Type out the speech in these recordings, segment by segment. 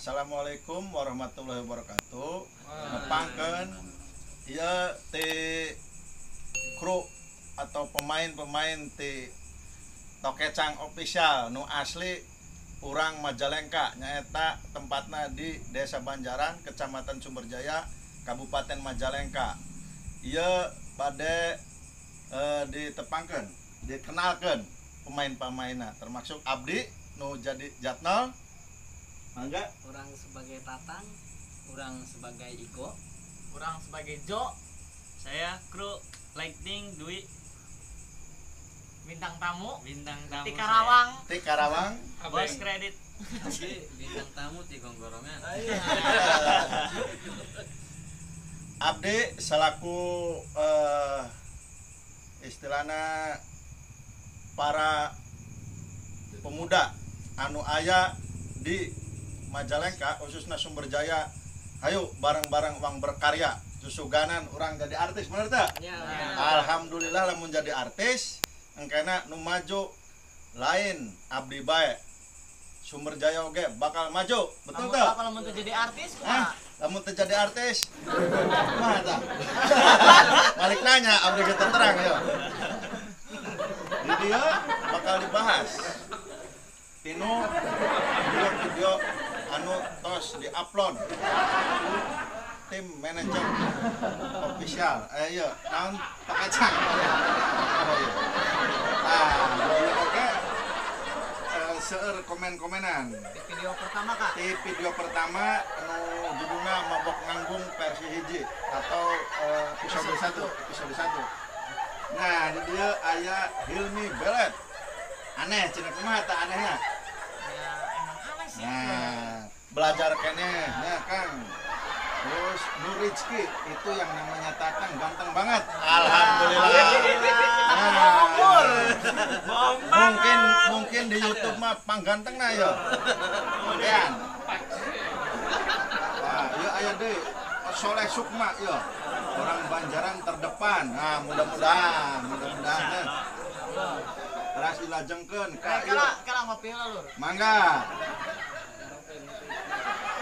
Assalamualaikum warahmatullahi wabarakatuh. Nepangkeun ieu ti kru atau pemain-pemain ti Tokecang Official nu asli urang Majalengka, nyaeta tempatna di Desa Banjaran, Kecamatan Sumberjaya, Kabupaten Majalengka. Ieu bade ditepangkeun, dikenalkeun pemain-pemainna, termasuk abdi nu jadi Jatnal. Mangga. Orang sebagai Tatang, orang sebagai Iko, orang sebagai Jo, saya kru Lightning Dwi, bintang tamu bintang tamu di Karawang, di Karawang, bos kredit. Abdi bintang tamu di Gonggorongan. Abdi selaku istilahna para pemuda anu aya di Majalengka khususnya Sumberjaya, hayu bareng-bareng urang berkarya, susuganan urang jadi artis, bener teu? Ya. Alhamdulillah lamun jadi artis engkena nu maju lain abdi bae, Sumberjaya oge bakal maju, betul teu? Apa lamun teu jadi artis kumaha? Lamun teu jadi artis kumaha tah? Balik nanya abdi ge teu terang ya. Di dieu bakal dibahas tinu video-video anu tos diupload tim manajer official. Iya, naon Tokecang. Oh iya. Ah, oke. Seueur komen-komenan. Di video pertama, Kak. Di video pertama anu judulna Mabok Nganggung versi hiji atau episode 1, episode 1. Nah, di dieu aya Hilmi Belet. Aneh cenah, kumaha tah anehna? Ya, emang aneh sih. Nah, belajar keneh ya, Kang. Terus Nur Rizky itu yang namanya Tatang ganteng banget. Alhamdulillah. Nah, mungkin mungkin di YouTube mah pangganteng nah ya. Kemudian. Wah, ya aya deui Soleh Sukma ya. Orang Banjaran terdepan. Nah, mudah-mudahan, mudah-mudahan. Terus dilajengkeun ka ieu. Kala ngopi heula, Lur. Mangga.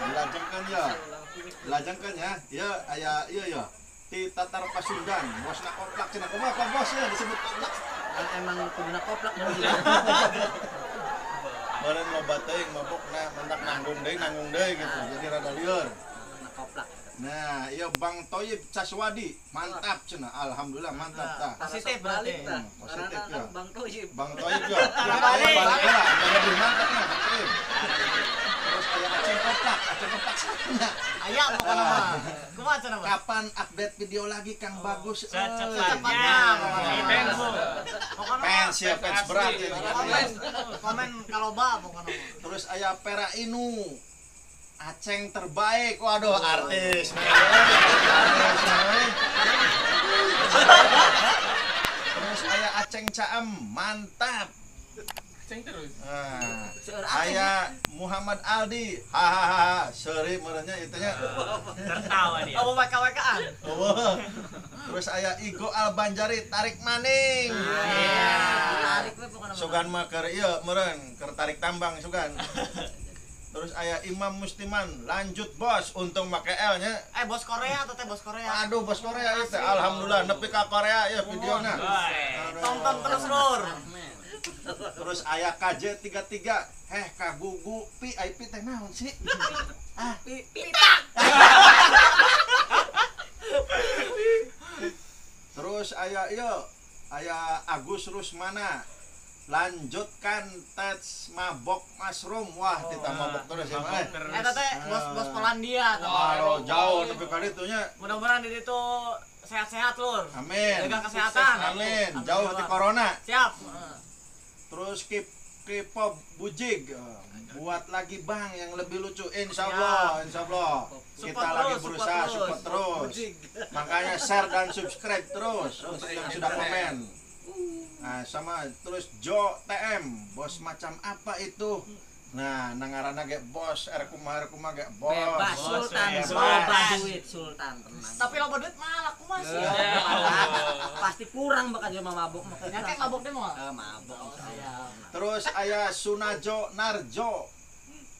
Dilajengkeun ya. Dilajengkeun ya. Ieu aya ieu ya. Ti Tatar Pasundan, bosna koplak cenah. Kumaha kok bos ya disebut koplak? Kan emang kuduna koplak mun. Meureun loba teuing mabokna mendak nanggung deui gitu. Jadi rada lieur. Koplak. Nah, ieu Bang Toyib Caswadi, mantap cenah. Alhamdulillah mantap tah. Positif berarti. Positif ya. Bang Toyib. Bang Toyib ya. Balik heula, lebih mantap nah Bang Toyib. Terus aya Aceng Koplak, Aceng Koplak cenah. Aya pokona mah. Kumaha cenah, Bang? Kapan update video lagi Kang Bagus? Secepatnya. Fans ya, fans berat ya. Komen kaloba pokona mah. Terus aya Pera Inu. Aceng terbaik, waduh artis. Artis. Terus aya Aceng Caem, mantap. Aceng terus. Nah, aya Muhammad Aldi, hahaha, seri merenya itunya. Tertawa dia. Oh, WK-WK-an. Oh. Terus aya Igo Al Banjari, tarik maning. Iya. Tarik we pokona. Sugan mah keur ieu meureun, keur tarik tambang sugan. Terus aya Imam Mustiman, lanjut bos, untung make L nya. Bos Korea atau teh bos Korea? Aduh, bos Korea itu. Alhamdulillah nepi ka Korea ya videona. Tonton terus, Lur. Terus aya KJ33, heh kagugu pi IP teh naon sih? Ah, pitak. Terus aya ieu, aya Agus Rusmana. Lanjutkan tes mabok mushroom. Wah, kita mabok terus ya, Pak. Eta teh bos-bos Polandia. Wah, jauh nepi ka ditu nya. Mudah-mudahan di ditu sehat-sehat, Lur. Amin. Jaga kesehatan. Amin. Jauh di corona. Siap. Terus K-pop Bujig, buat lagi Bang yang lebih lucu. Insyaallah, insyaallah. Kita lagi berusaha support terus. Makanya share dan subscribe terus untuk yang sudah komen. Nah, sama terus Jo TM, bos macam apa itu? Nah, nangarana ge bos, er kumaha ge bos. Bebas Sultan, loba duit Sultan tenang. Tapi loba duit mah laku mah sih. Pasti kurang bakal jelema mabok mah. Ya kayak mabok deh moal. Mabok. Terus aya Sunajo Narjo.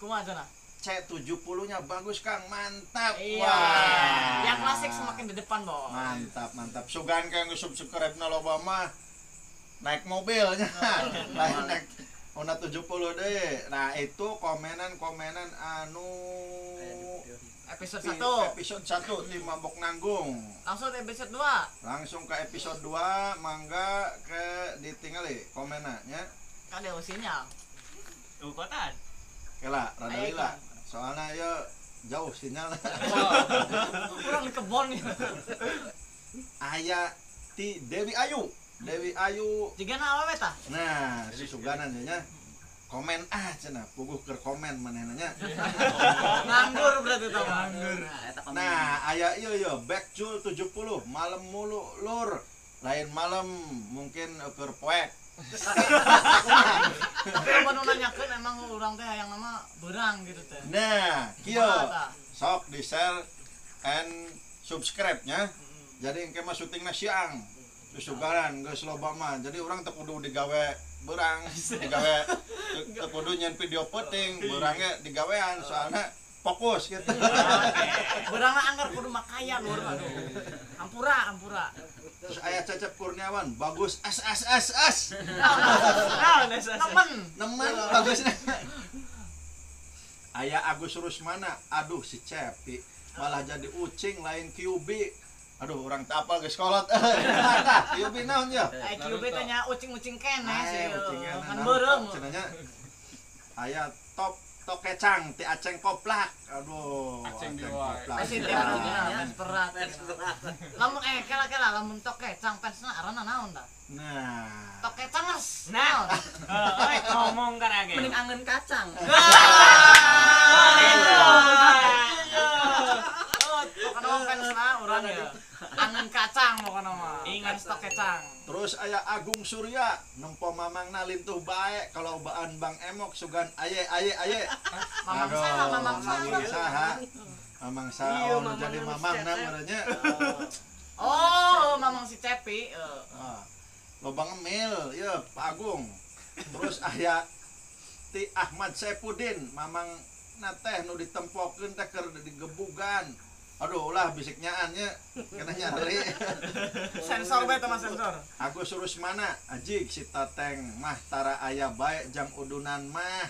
Kumaha cenah? C70-nya bagus Kang, mantap. Iya. Wah. Yang klasik semakin di depan, Bos. Mantap, mantap. Sugan kang subscribe-na loba mah naik mobilnya. Lain naik Honda 70 deh. Nah, itu komenan-komenan anu episode 1. Episode 1 di Mabok Nanggung. Langsung ke episode 2. Langsung ke episode 2, mangga ke ditingali komenna nya. Kade sinyal. Kotaan. Kela, rada lila. Soalnya ya jauh sinyal. Kurang di kebon ya. Aya ti Dewi Ayu. Dewi Ayu. Jigana awewe tah? Nah, si suganan nya. Komen ah cenah, puguh keur komen manehna nya. Nganggur berarti tah. Nganggur. Nah, aya ieu ye Backjul 70 malam mulu lur. Lain malam mungkin keur poek. Tapi mun nanyakeun emang urang teh hayang nama beurang gitu teh. Nah, kieu sok di-share and subscribe nya. Jadi engke mah syutingna siang. Sugaran geus loba mah. Jadi urang teu kudu digawe beurang, digawe teu kudu nyen video penting, beurangnya digawean soalna fokus gitu. Beurangna anggar kudu makaya lur aduh. Ampura, ampura. Terus aya Cecep Kurniawan, bagus as as as as. Nemen, nemen bagusnya. Aya Agus Rusmana, aduh si Cepi malah jadi ucing lain QB. Aduh urang teu apal geus kolot. Tah, QB naon ya? QB teh nya ucing-ucing keneh sih. Kan beureum cenah nya. Aya top tokecang ti Aceng Koplak. Aduh, Aceng Koplak. Masih teh fans berat. Lamun kela-kela lamun tokecang fansna arana naon tah? Nah. Tokecangers. Nah. Heeh, ngomong kan age. Mending angen kacang. Pokokna mah fansna urang ya. Angen kacang pokokna mah. Ingat tokecang. Terus aya Agung Surya nempo mamangna lintuh bae kalau baan Bang Emok sugan aye aye aye. Mamang saha, mamang saha. Mamang saha oh, jadi mamangna meureunnya. Oh, mamang si Cepi. Loba ngemil ieu Pak Agung. Terus aya ti Ahmad Saipudin, mamang na teh nu ditempokeun teh keur digebugan. Aduh ulah bisik nyaan nya kena nyari. Sensor bae teh sensor. Agus Rusmana, ajig si Tateng mah tara aya bae jang udunan mah.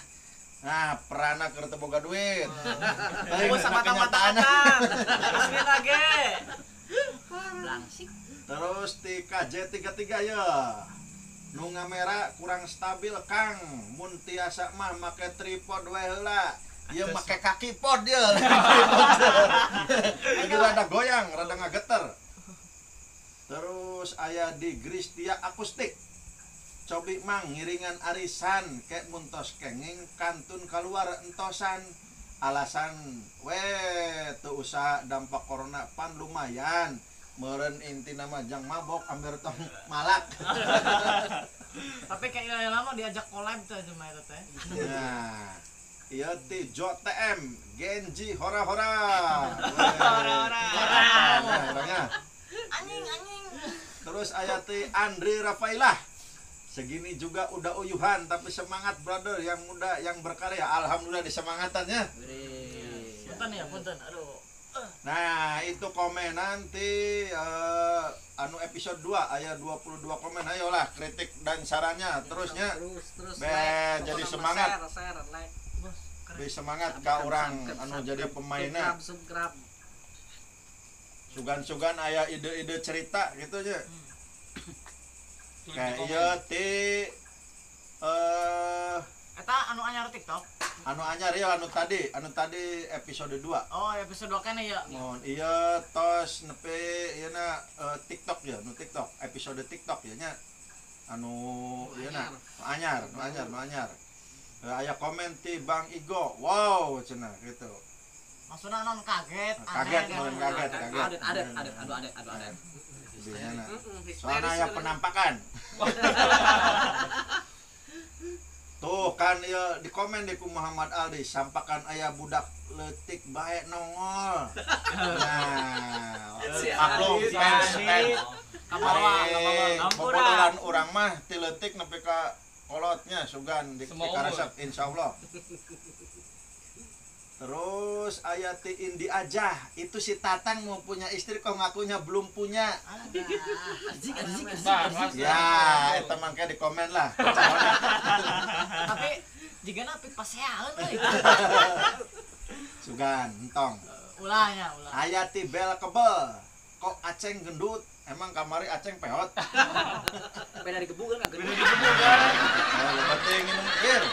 Nah, perana keur teu boga duit. Lain mata-mataan. Asli lagi. Langsik. Terus di KJ33 ya. Nu ngamera kurang stabil Kang. Mun tiasa mah make tripod we heula. Ieu make kaki pod ya. Jadi rada goyang, rada ngageter. Terus aya di Gristia Akustik. Cobi mang ngiringan arisan kek muntos kenging kantun keluar entosan. Alasan we teu usah dampak corona pan lumayan. Meureun intina mah jang mabok amber tong malak. Tapi kayak lama diajak collab teh cuma eta teh. Nah. Iya ti JTM Genji hora-hora. Hora-hora. Orangnya. Anjing anjing. Terus aya ti Andri Rafailah. Segini juga udah uyuhan tapi semangat brother yang muda yang berkarya. Alhamdulillah disemangatannya. Punten ya, punten. Aduh. Nah, itu komen nanti anu episode 2 aya 22 komen. Ayolah kritik dan sarannya terusnya. Terus like, jadi semangat. Share, like. Be semangat ka urang anu jadi pemainna. Sugan-sugan aya ide-ide cerita gitu nya. Kayak ieu ti eta anu anyar TikTok. Anu anyar ya anu tadi episode 2. Oh, episode 2 kene ya. Mun ieu tos nepi ieu na TikTok ya, nu TikTok, episode TikTok ya nya. Anu ieu na anyar, nu anyar, nu anyar. Aya komen ti Bang Igo. Wow, cenah gitu. Maksudna non kaget, kaget, non kaget, kaget. Adet, adet. Soalnya aya penampakan. Tuh kan ya di komen di ku Muhammad Aldi sampakan aya budak leutik bae nongol. Nah, maklum fans fans. Kabawa, urang mah ti leutik nepi ka kolotnya sugan di karesep insyaallah. Terus ayati Indi aja, itu si Tatang mau punya istri kok ngakunya belum punya. Arzik arzik arzik. Ya, eta mangke di komen lah. Tapi jigana apik pasean euy. Sugan, entong. Ulahnya, ulah. Ayati bel kebel. Kok Aceng gendut? Emang kamari Aceng peot. Beda digebuk kan gendut. Beda minum bir.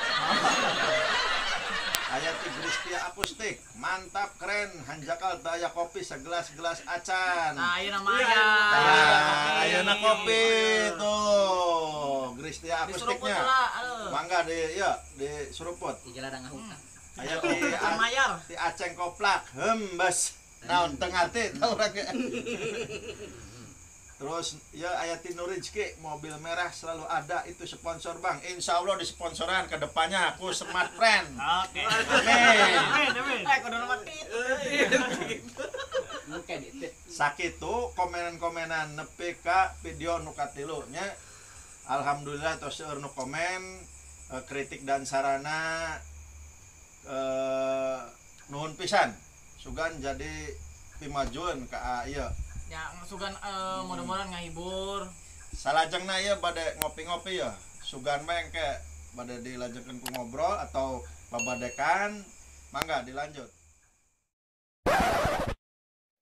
Ayati Gristia akustik, mantap keren, hanjakal daya kopi segelas-gelas acan. Nah, ayeuna mah aya. Nah, ayeuna kopi tuh, Gristia akustiknya. Mangga di ya di suruput. Di jalan ngahutang. Ayati ti Aceng koplak, hembes. Naon teu ngarti tah urang ge. Terus ya Ayati Nurizki, mobil merah selalu ada itu sponsor bang. Insya Allah disponsoran ke depannya aku smart friend. Oke. Amin. Amin. Sakitu komenan-komenan nepi ka video nu katilu nya. Alhamdulillah tos seueur nu komen kritik dan sarana nuhun pisan. Sugan jadi pimajuan ka ieu. Ya, sugan mudah-mudahan ngahibur. Salajengna ieu bade ngopi-ngopi ya. Sugan mah engke bade dilajengkeun ku ngobrol atau babadekan, mangga dilanjut.